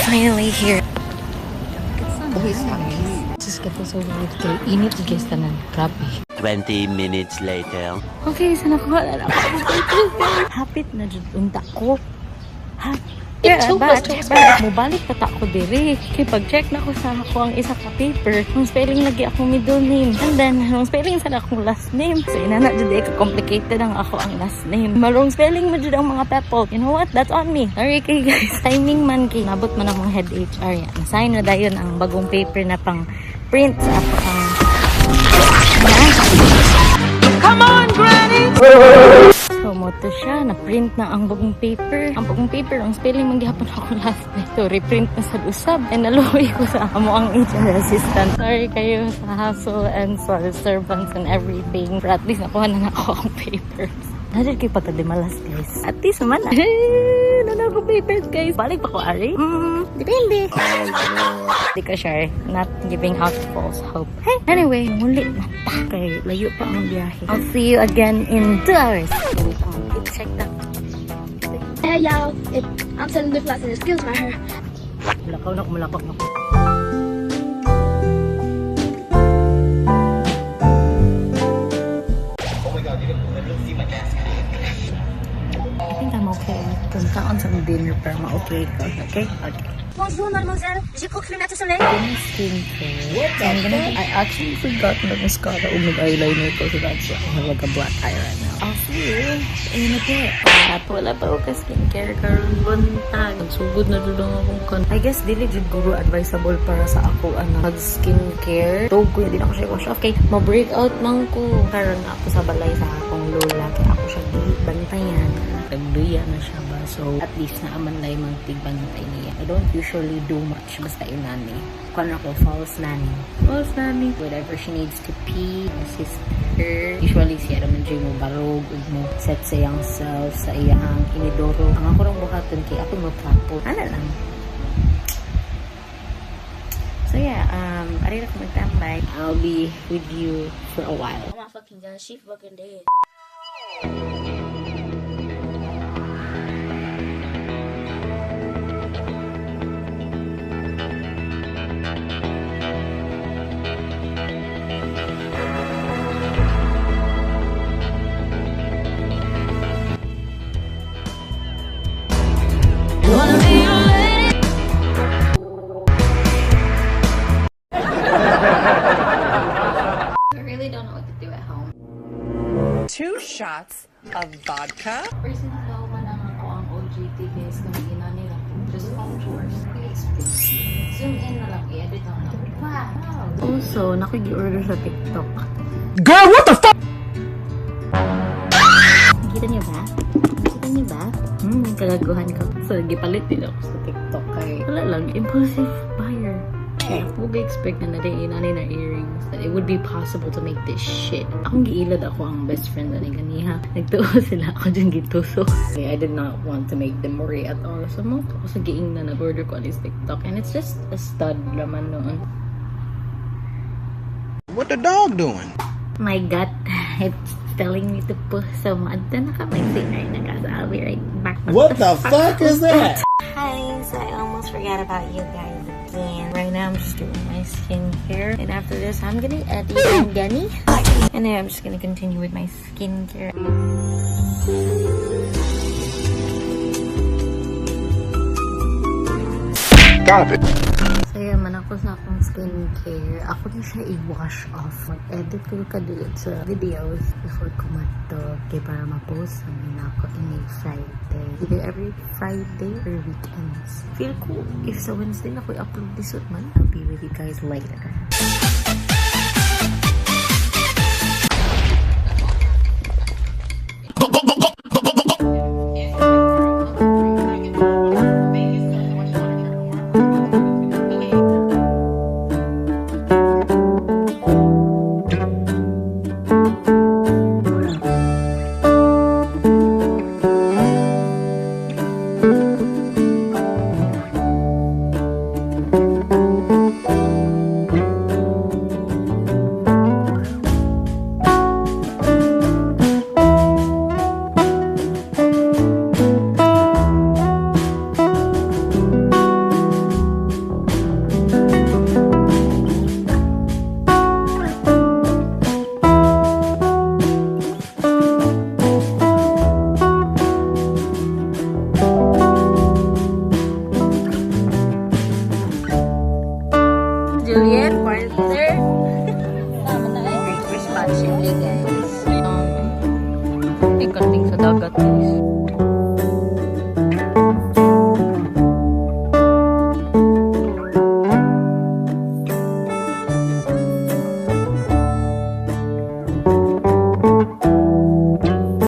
Finally here. Just get this over with kay init guys tanan. Grabe. 20 minutes later. Okay, so nakuha na ako. Hapit na jud unta ko. Ha? Yeah, but mobalik pa ta ko diri. Kay pag-check na ko sa ako ang isa ka paper, ang spelling lagi akong middle name. And then, ang spelling sa akong last name. So, inana jud ka complicated ang ako ang last name. Ma-wrong spelling mo jud ang mga people. You know what? That's on me. Sorry kay guys. Timing man kay nabot man akong head HR yan. Sign na dayon ang bagong paper na pang print sa ako ang. Come on, Granny! So, mao to siya. Na-print na ang bagong paper. Ang bagong paper, ang spelling man gihapon ako last night. So, reprint na sa usab. And naluoy ko sa amo ang HR assistant. Sorry kayo sa hassle and sa disturbance and everything. But at least nakuha na nako ang papers. Naa kay pagkadimalas, guys. At least man. Naa na ko papers, guys. Balik pa ko, Ari? Depende. Di ko sure. Not giving out false hope. Hey, anyway, muli na ta. Kay layo pa ang biyahe. I'll see you again in 2 hours. Check that. Hey y'all, I'm selling lip gloss and excuse my hair. Mulakaw na, kumulakaw na. Oh my God, you can literally see my desk. I think I'm okay. Punta on some dinner pero ma-okay ko. Okay? Okay. Bonjour mademoiselle, j'ai cook le au soleil. Skincare. I actually forgot na mascara o mag-eyeliner ko, so that's why I have like a black eye right now. I'll see you in a bit. At wala pa ko skincare karon buntag. Sugod na jud ang akong kan. I guess dili jud guro advisable para sa ako ano mag skincare. Tug ko din ako siya wash off kay ma-break out man ko. Karon ako sa balay sa akong lola kay ako siya bantayan. Nagduya na siya ba, so at least naaman lang magtigbantay niya. I don't usually do much basta inani. Kuan ako, false nanny. False nanny. Whatever she needs to pee, assist her. Usually siya naman dyan mo barog ug mo set sa iyang self sa iyang inidoro. Ang ako rang buhaton kay ako mo trapo. Ano lang. So yeah, ari ra ko magtambay. I'll be with you for a while. Oh my fucking God, she fucking dead. I really don't know what to do at home. Two shots of vodka. First daw man ang ako ang OJT guys kung ginani lang ko. Just home chores. Zoom in na lang, i-edit na lang. Wow! Also, nakigi-order sa TikTok. Girl, what the fuck? Nakita niyo ba? Nakita niyo ba? Kagaguhan ko. So, gipalit din ako sa TikTok kay wala lang, impulsive buyer. Huwag expect na na inani na earrings that it would be possible to make this shit. Akong giilad ako ang best friend ani ganiha. Nagtuo sila ako dyan gitusok. Okay, I did not want to make them worry at all. So, mo ako sa giing na nag-order ko alis TikTok. And it's just a stud laman noon. What the dog doing? My gut, it's telling me to push. So, maadto na ka, mag-dinner na ka. So, I'll be right back. What the fuck is that? Hi, so I almost forgot about you guys again. Right now, I'm just doing my skincare. And after this, I'm gonna edit. I'm gonna. And then I'm just gonna continue with my skincare. Stop it. So, yeah, man ako sa akong skincare. Ako na siya i-wash off. Mag-edit ko kadiyot sa videos before ko matulog. Kaya para ma-post namin ako in a Friday. Either every Friday or weekends. Feel ko, if sa Wednesday na ko i-upload this one man, I'll be with you guys later. Juliet, partner. Tama na eh. Drink responsibly, guys. May karating sa dagat.